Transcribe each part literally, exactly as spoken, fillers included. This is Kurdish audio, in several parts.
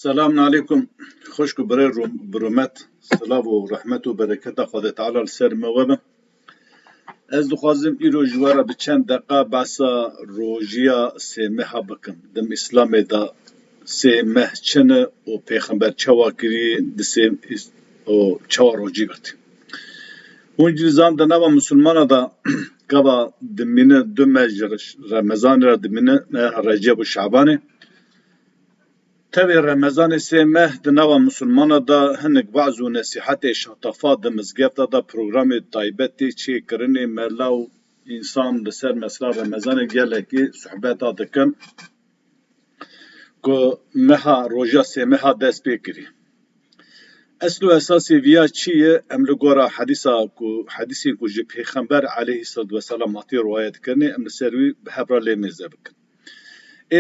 Selamun aleykum. Xwişk û birê rû-, bi rûmet, silav û rehmet û bereketa Xwedê Teala li ser me webe. Ez dixwazim îro ji we re bi çend deqa behsa rojiya sê meha bikim. Dim Îslamê de sê meh çi ne û Pêxember çawa kirî di sê û çawa rojî girtî. Hûn jî zan di nava misilmana de gava dimîne du meh ji Remezanê re dimîne, meha Receb û Şabanê. Tevê Remezanê sê meh di nava misilmana de hinek we'z û nesîhetê şatafa di mizgefta de programê taybet tê çêkirinê, mela û însan li ser mesela Remezanê gelekî sohbeta dikin ku meha roja sê meha dest pê kirî. Esl û esasê viya çi ye? Em li gora hedîsa ku, hedîsên ku ji Pêxember aleyhisselatu vesselam hatî riwayet kirinê, em li ser wî bi hev re lê mêze bikin.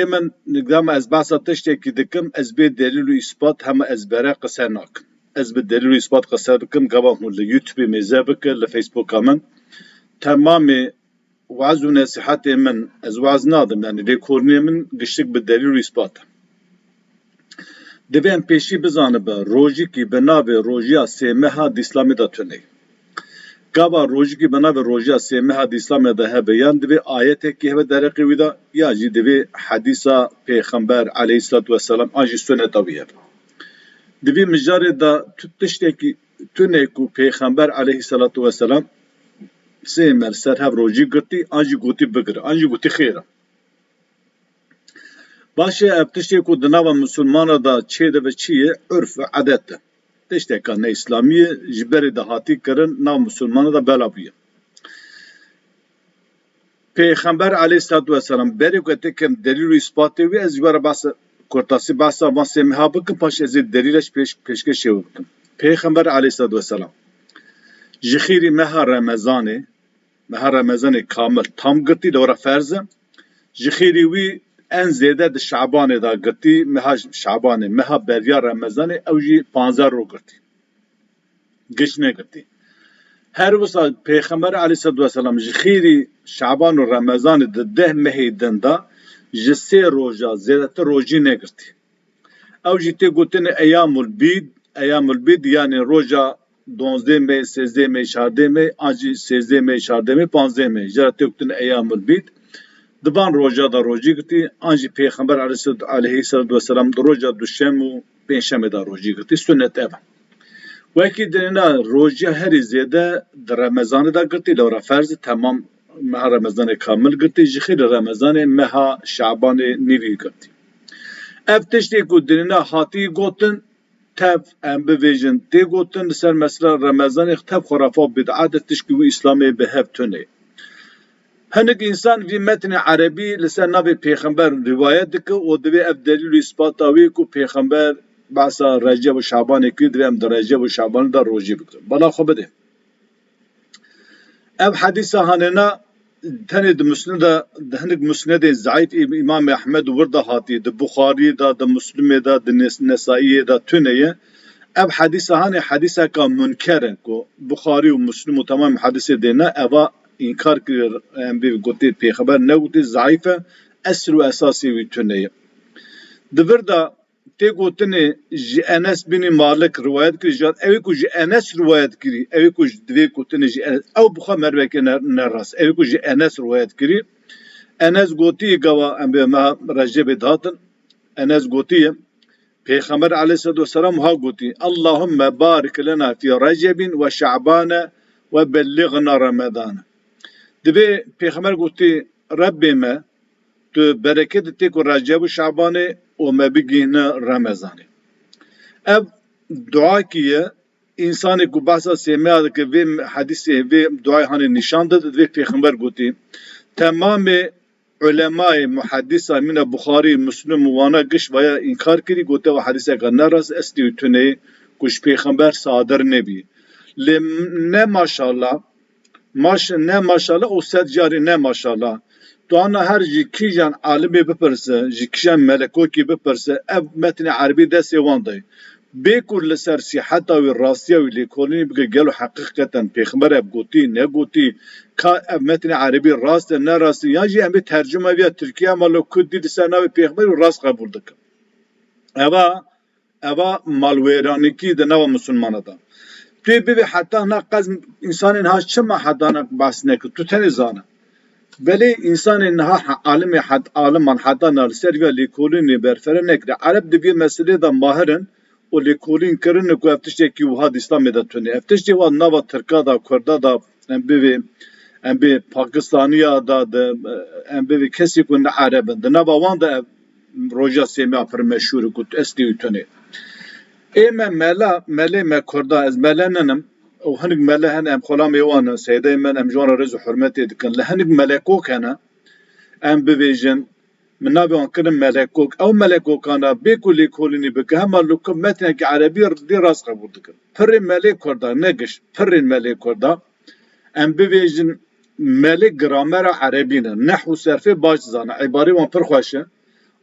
Ê min, dema ez behsa tiştekî dikim, ez bê delîl û îspat hema ezbere qise nakim. Ez bi delîl û îspat qise bikim, gava hûn li YouTube mêze bikin, li Facebooka min. Temamê we'z û nesîhetê min, ez we'z nadim, yanî lêkolînê min giştik bi delîl û îspat e. Divê em pêşî bizanibe, rojikî bi navê rojiya sê meha di Îslamê de tune ye. Gava rojikî bi navê rojiya sê meha di Îslamê de hebe, yan divê ayetekî hebe dereqê wî de, ya jî divê hedîsa Pêxember aleyhisselatu vesselam an jî suneta wî hebe. Di vî mijarê de tu tiştekî tune ku Pêxember aleyhisselatu vesselam sê meh li ser hev rojî girtî, an jî gotî bigire, an jî gotî xêr e. Baş e, ev tiştê ku di nava misilmana de çêdibe çi ye? Urf e, edet e. Tişteka ne îslamî ye, ji berê de hatî kirin, nav misilmana de bela bûye. Pêxember aleyhisselatu vesselam, berê ku ez têkim delîl û îspatê wî, ez ji we re behsa, kurtasî behsa van sê meha bikim, paş ez ê delîle ji pêş, pêşkêşê we bikim. Pêxember aleyhisselatu vesselam ji xêrî meha Remezanê, meha Remezanê kamil tam girtî, li we re ferz e. Ji xêrî wî en zêde di Şabanê de girtî, meha Şabanê, meha beriya Remezanê, ew jî panzdeh roj girtî. Giş negirtî. Her wisa Pêxember aleyhisselatu vesselam ji xêrî Şaban û Remezanê di deh mehê din de ji sê roja zêdetir rojî negirtî. Ew jî tê gotinê eyamul bîd, eyamul bîd, yanî roja donzdeh meh, sêzdeh meh, çardeh meh, an jî sêzdeh meh, çardeh meh, panzdeh meh. Jara tê gotinê eyamul bîd. Di van roja de rojî girtî, an jî Pêxember aleyhisselat-, aleyhisselatu vesselam di roja duşem û pêncşemê de rojî girtî. Sunnet ev e. Wekî dinêna rojiya herî zêde di Remezanê de girtî, lewra ferz e, temam meha Remezanê kamil girtî, ji xêrî Remezanê meha Şabanê nîvî girtî. Ev tiştê ku dinêna hatî gotin, tev em bivêjin tê gotin, li ser mesela Remezanê tev xurafa bid'at e, tişkî wî Îslamê bi hev tune. Hinek însan vî metnê erebî li ser navê Pêxember rîwayet dike û divê ev delîl û îspata wî ku Pêxember behsa Receb û Şabanê kir, divê em di Receb û Şabanê de rojî bigirin. Bala xwe bidê. Ev hedîsa hanêna tenê di Musned de, di hinek Musnedê zeîf Î-, Îmamê Ehmed û wir de hatî, di Buxarî de, di Muslimê de, di Nes-, Nesaiyê de tune ye. Ev hedîsa hanê hedîseka munker e ku Buxarî û Muslim û temam muhedisê dêne, eva înkar kiriye, em bê gotê Pêxember negotê, zeîf e, esl û esasê wî tune ye. Di vir de tê gotinê ji Enes binî Malik riwayet kirî, ji ew ê ku ji Enes riwayet kirî, ew ê ku ji divê gotinê ji Enes, ew bi xwe meriveke ne, ne rast, ew ê ku ji Enes riwayet kirî. Enes gotiye gava em bê meha Recebê dihatin, Enes gotiye, Pêxember aleyhisselatu vesselam ha gotî, "Allahumme barik lena fî Recebin ve Şa'bane ve bellighna Remedane." Divê Pêxember gotî, "Rebbê me, tu bereketê tê ku Receb û Şabanê û me bigihîne Remezanê." Ev duakî ye, însanê ku behsa sêmeya dike, vê hedîsê, vê duayê hanê nîşan dide, divê Pêxember gotî, temamê ulemayê muhedîsa mîna Buxarî, Muslim û wana giş vaya înkar kirî, gote ve hedîseka ne rast, eslî wî tune ye ku ji Pêxember sadir nebî. Lê ne maşallah, maş-, ne maşallah û sed carî ne maşallah. Tu ana her ji kîjan alimê bipirse, ji kîjan melekokî bipirse, ev metnê erebî destê wan de ye. Bê ku li ser sîheta wî, rastiya wî lêkolînê bike, gelo heqîqeten Pêxember ev gotî, negotî, ka ev metnê erebî rast e, ne rast e, yan jî em bê tercuma vî ya tirkî ya, ma lo kurdî li ser navê Pêxemberî rast qebûl dikin. Eva eva malwêranîkî di nava misilmana de. Tu yê bivê heta na qez însanên ha çima heta na behs nekir, tu tenê zane. Belê însanên niha he-, alimê het-, aliman heta na li ser vê lêkolînê berfere nekire. Ereb di vê meselê de mahir in û lêkolîn kirine ku ev tiştekî wiha di Îslamê de tune. Ev tiştê wa nava Tirka de, Kurda de, em bivê, em bê Pakistaniya de, de, em bivê kesê ku ne Ereb in. Di nava wan de ev roja sêmê ya pir meşhûr e ku tu eslê wî tune. Ê me mela, melê me Kurda, ez mele ninim, û hinik mele hene, em xulamê wan in, seydeyê me ne, em ji wan re rêz û hurmetê dikin. Li hinik melekok hene, em bivêjin, min navê wan kirin melekok. Ew melekokana bê ku lêkolînî bike, hema li ku metnekî erebî dê rast qebûl dikin. Pirê melê Kurda, ne giş, pirên melê Kurda, em bivêjin, melê gramera erebî ne. Nehw û serfê baş dizane, îbarê wan pir xweş e.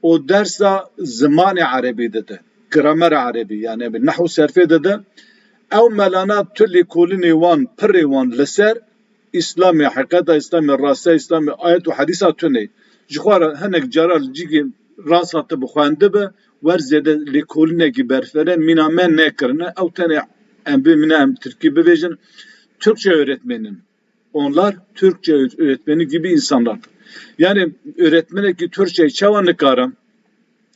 Û dersa zimanê erebî dide, gramera erebî, yani bi nehw û serfê dide. Ew melana tu lêkolînê wan, pirê wan li ser Îslamê, heqeta Îslamê, rasta Îslamê, ayet û hedîsa tune. Ji xwe re hinek cara li cîkê rast hatibû xwendibe, wer zêde lêkolînekî berfere mîna me nekirine. Ew tenê em bê mîna em tirkî bivêjin, Türkçe öğretmenim. Onlar Türkçe öğretmeni gibi insanlardır. Yani öğretmenekî Türkçe çawa nikare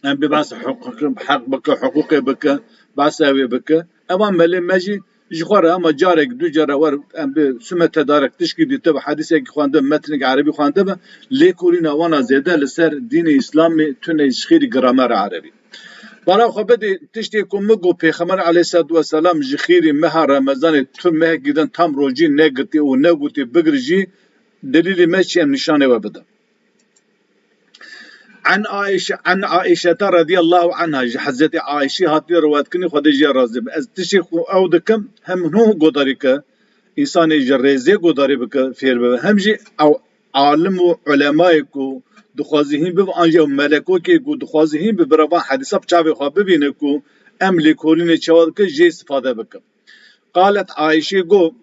em bi behsa huquq, heq bike, huquqê bike, behsa wê bike. Evan melê me jî ji xwe re hema carek, du cara wer em bi sime tedarek tişkî dîtibe, hedisekî xwendibe, metnekî erebî xwendibe, lêkolîna wana zêde li ser dînê Îslamê tune ji xêrî gramera erebî. Bara xwe bidê, tiştê ku min got, Pêxember aleyhisselatu vesselam ji xêrî meha Remezanê tu mehekî din tam rojî negirtî û negotî bigir jî, delîlê me çi em nîşanê we bidin. An Aişe, an Aişete radiyallahu anha, ji Hezretî Aişê hatiye riwayet kirin, Xwedê jê razî be. Ez tiştê ku ew dikim, hem hûn godarî ke, însanê ji rêzê godarî bike, fêr bibe, hem jî ew alim û ulemayê ku dixwaze hîn bibe, an jî ew melekokê ku dixwaze hîn bibe, bira van hedîsa bi çavê xwe bibîne ku em lêkolînê çawa dike, jê îstifade bikin. Qalet Ayşê got,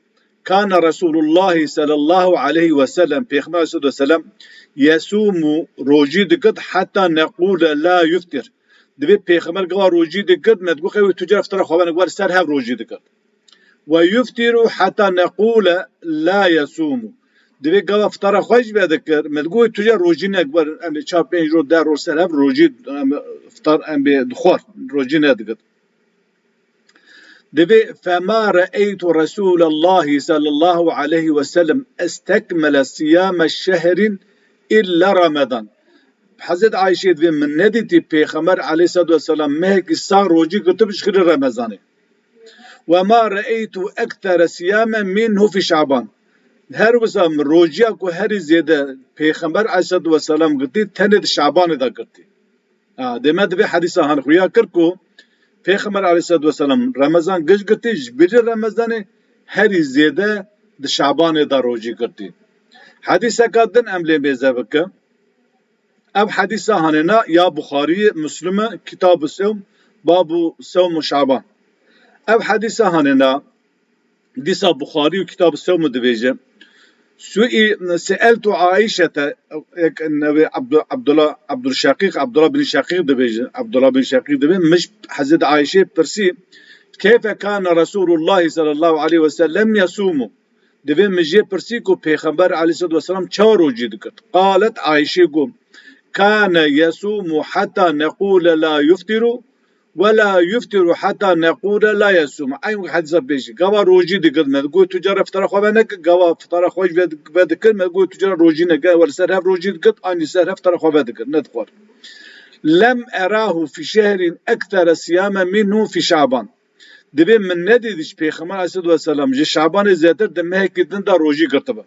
Kana Resulullah sallallahu aleyhi ve sellem, Pêxember aleyhissalatu vesselam, yesûmu, rojî dikit, heta neqûle la yuftir. Divê Pêxember gava rojî dikit, me digot, ew tu cara fitara xwe venik, wer ser hev rojî dikit. Ve yuftiru heta neqûle la yesûmu. Divê gava fitara xwe jî vedikir, me digot, tu cara rojî nek, wer em ê çar pênc roj, deh roj ser hev rojî, em, fitar em bê dixwar, rojî nedikit. Divê, fema re'eytu Resûlallahî sallallahu aleyhi ve sellem estekmele siyame şehrin illa Ramadan. Hezret Ayşê divê, min nedîtî Pêxember aleyhissalatu vesselam mehekî sağ rojî girtib ji xêrî Remezanê. Ve ma re'eytu ektere siyame minhu fî Şaban. Her wisa min rojiya ku herî zêde Pêxember aleyhissalatu vesselam girtî, tenê di Şabanê de girtî. Ha, dê me divê hedîsa han xuya kir ku Pêxember aleyhissalatu vesselam Remezan giş girtî, ji bilî Remezanê herî zêde di Şabanê de rojî girtî. Hedîseka din em lê mêze bikin. Ev hedîsa hanêna ya Buxarî, Muslim e, Kitab-ı Sewm, Babu Sewm û Şaban. Ev hedîsa hanêna, dîsa Buxarî û Kitab-ı Sewm dibêje, Suî, seeltu Aişete, ek nevê Abdu-, Abdullah, Abdulşakîk, Abdullah bin Şakîk dibêje, Abdullah bin Şakîk dibê, min ji Hezret Ayşê pirsî, keyfe kana Resulullah sallallahu aleyhi ve sellem yasumu. Divê min jê pirsî ku Pêxember aleyhissalatu vesselam çawa rojî dikir. Qalet Ayşê got, kane yasumu heta nequle la yuftiru, Ve la yuftiru heta nequle la yesûm. Eyn wek hedîsa pêşî. Gava rojî digir me. Got tu cara fitara xwe venekir. Gava fitara xwe jî ve, vedikir me. Got tu cara rojî nekir. Ew li ser hev rojî digir. An jî ser hev fitara xwe vedikir. Nedixwar. Lem erahu fî şehrin ektere siyame minhu fî Şaban. Divê min nedît ji Pêxember aleyhissalatu vesselam ji Şabanê zêtir di mehekî din de rojî girtibe.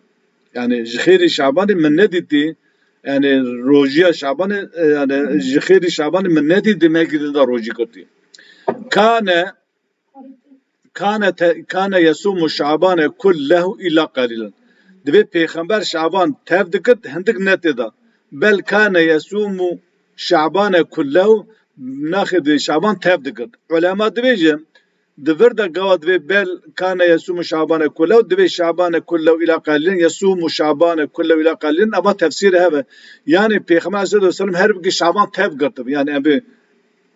Yani ji xêrî Şabanê min nedîtî, yani rojiya Şabanê, e, yani ji xêrî Şabanê min nedîtî mehekî din de rojî girtî. Kane, kane te-, kane yesumu Şabane kullehu illa qalilan. Divê Pêxember Şaban tev dikir, hindik netê de. Bel kane yesumu Şabane kullehu, naxê divê Şaban tev dikir. Ulema dibêjin, Di vir de gava divê bel kane yesumu Şabane kullehu, divê Şabane kullehu ila qalilin, yesumu Şabane kullehu ila qalilin, eva tefsîrê hev e. Yani Pêxember aleyhissalatu vesselam her wekî Şaban tev girtib. Yani em bê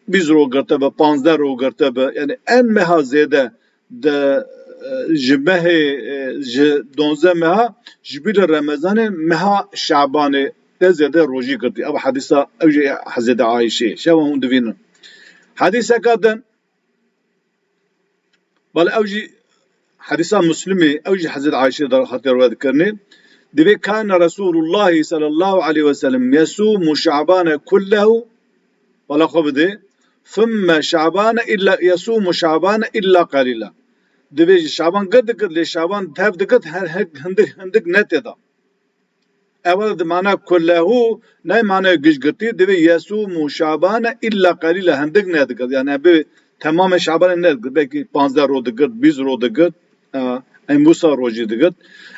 bîst roj girtibe, panzdeh roj girtibe. Yani en meha zêde de, e, ji mehê, e, ji donzdeh meha, ji bîra Remezanê meha Şabanê de zêde rojî girtî. Ev hedîsa, ew jî Hezreti Ayşê. Şeva hûn divînin. Hedîseka din, bale ew jî hedîsa Muslimê, ew jî Hezreti Ayşê de hatiye rivayet kirinê. Divê kana Resulullah sallallahu aleyhi ve sellem yesumu Şabane kullehu, bala xwe bidê, thumme Şabane illa, yesumu Şabane illa qalila. Divê jî Şaban gir dikir, lê Şaban tev dikir, her, her hindik, hindik ne tê da. Ewa di mana kullehu, ne mana giş girtî, divê yesumu Şabane illa qalila, hindik ne dikir. Yani bi temamê Şabanê ne dikir, belkî panzdeh roj digirt, bîst roj digirt, e, em wisa rojî digirt.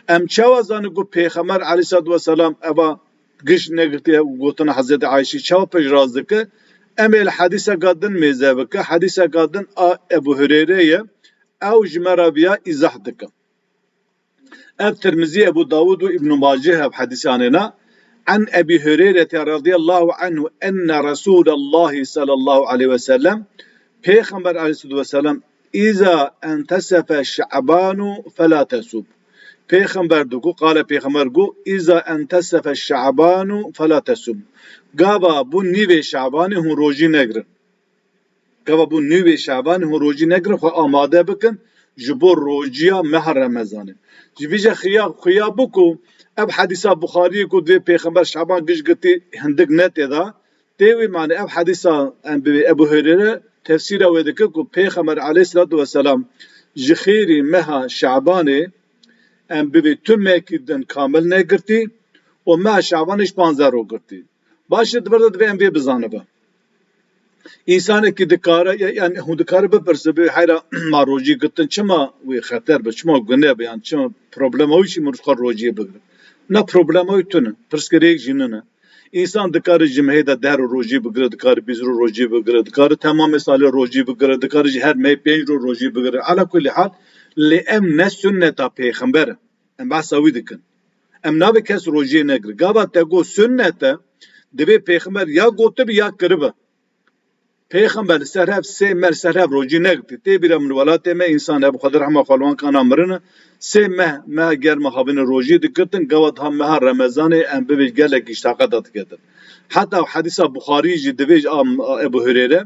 Em çawa zanin ku Pêxember aleyhissalatu vesselam eva giş negirtiye û gotina Hezreti Ayşê çawa pêşrast dike? Em ê li hedîseka din mêze bike. Hedîseka din a Ebu Hureyre ye. Ew ji me re viya îzah dike. Ev Tirmizî, Ebu Dawud û Îbn Maceh ev hedîsê anêne. An Ebî Hureyrete radiyallahu anhu enne Resûlallahî sallallahu aleyhi ve sellem, Pêxember aleyhissalatu vesselam, îza entesefe Şe'banu fela tesûm. Pêxember digo, qale Pêxember go, îza entesefe Şe'banu fela tesûm. Gava bû nîvê Şe'banê hûn rojî negirin. Gava bû nîvê Şabanê hûn rojî negirin, xwe amade bikin ji bo rojiya meha Remezanê. Ji vî jî xuya, xuya bû ku ev hedîsa Buxariyê ku divê Pêxember Şaban giş girtî hindik ne tê de, tê wî mane ev hedîsa em bivê Ebu Hureyre tefsîra wê dike ku Pêxember aleyhissalatu vesselam ji xêrî meha Şabanê em bivê tu mehkî din kamil negirtî û meha Şabanê ji panzdeh roj girtî. Baş e, di vir de divê em vê bizanibe. Însanekî dikare, ya-, yani hûn dikare bipirse, bê heyra ma rojî girtin, çima wê xeter be, çima gune be, yani çima problema wî çi mirov xwe rojiyê bigire? Na problema wî tune, pirsgirêk jî nine. Însan dikare ji mehê de deh rojî bigire, dikare bîst rojî bigire, dikare temamê salê rojî bigire, dikare ji her mehê pênc rojî bigire. Ala kulî hal, lê em ne sunneta pêxember e. Em behsa wî dikin. Em nabê kes rojiyê negire. Gava te got sunnet e, divê pêxember ya gotibe ya kiribe. Pêxember li ser hev sê meh li ser hev rojî negirtî. Tê bîra min welatê me însan hebû Xwedê rehma xwe li wan kana mirine. Sê meh, meha germa havîne rojî digirtin. Gava diha meha Remezanê em bibêj gelekî ji taqeta diketin. Heta hedîsa Buxarî jî divêj a, a Ebu Hureyre,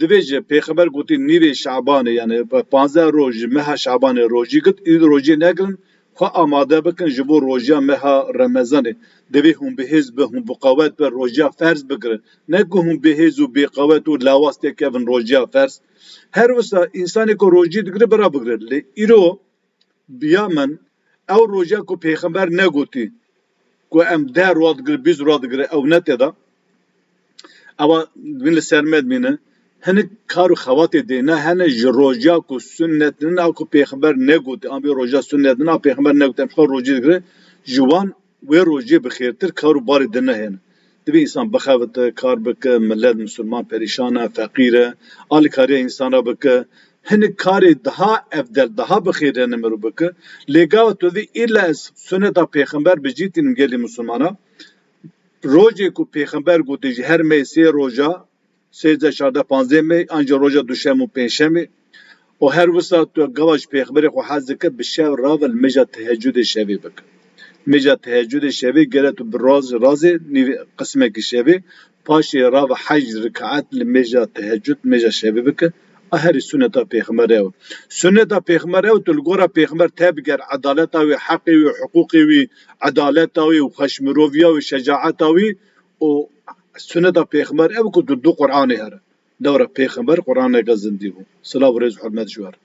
divêje Pêxember gotî nîvê Şabanê, yani panzdeh roj ji meha Şabanê rojî girt, îro rojiyê negirin, xwe amade bikin ji bo rojiya meha Remezanê. Divê hûn bihêz be, hûn biqewet be, rojiya ferz bigirin. Ne ku hûn bihêz û bêqewet û lawas têkevin rojiya ferz. Her wisa însanê ku rojî digire, bira bigire. Lê îro biya min ew rojiya ku Pêxember negotî, ku em deh roj digire, bîst roj digire, ew ne tê de. Ewa divin li ser me dimîne. Hinek kar û xebatê dê ne hene ji rojiya ku sunnet nin a ku Pêxember negotî, an vê rojiya sunnet nin a Pêxember negotî, em xwe rojî digire, ji wan wê rojiyê bi xêrtir kar û barê din nehêne. Divê însan bixebite, kar bike, millet misilman perîşan e, feqîr e, alîkariya însana bike. Hinek karê daha evdel, daha bi xêr hene mirov bike. Lê gava tu dî îlla ez suneta Pêxember bi cî tînim gelî misilmana. Rojê ku Pêxember gote ji her mehê sê roja, sêzdeh, çardeh, panzdeh mehê, anca roja duşem û pêncşemê. Û her wisa tu gava ji Pêxemberê xwe hez dike, bi şev rave li mêja tehecudê şevê bike. Mêja tehecudê şevê gere tu bi raz, razê nîvê qismekî şevê, paşê rave hej rikaet li mêja tehecud, mêja şevê bike. A herî suneta Pêxember ew. Suneta Pêxember ew, tu li gora Pêxember tebiger, edaleta wî, heqê wî, hiqûqê wî, edaleta wî û xweşmiroviya wî, şecaeta wî û suneta Pêxember ew ku tu du Qur'anê here. Lewra Pêxember Qur'aneke zindî bû. Silav û rêz û hurmet ji we re.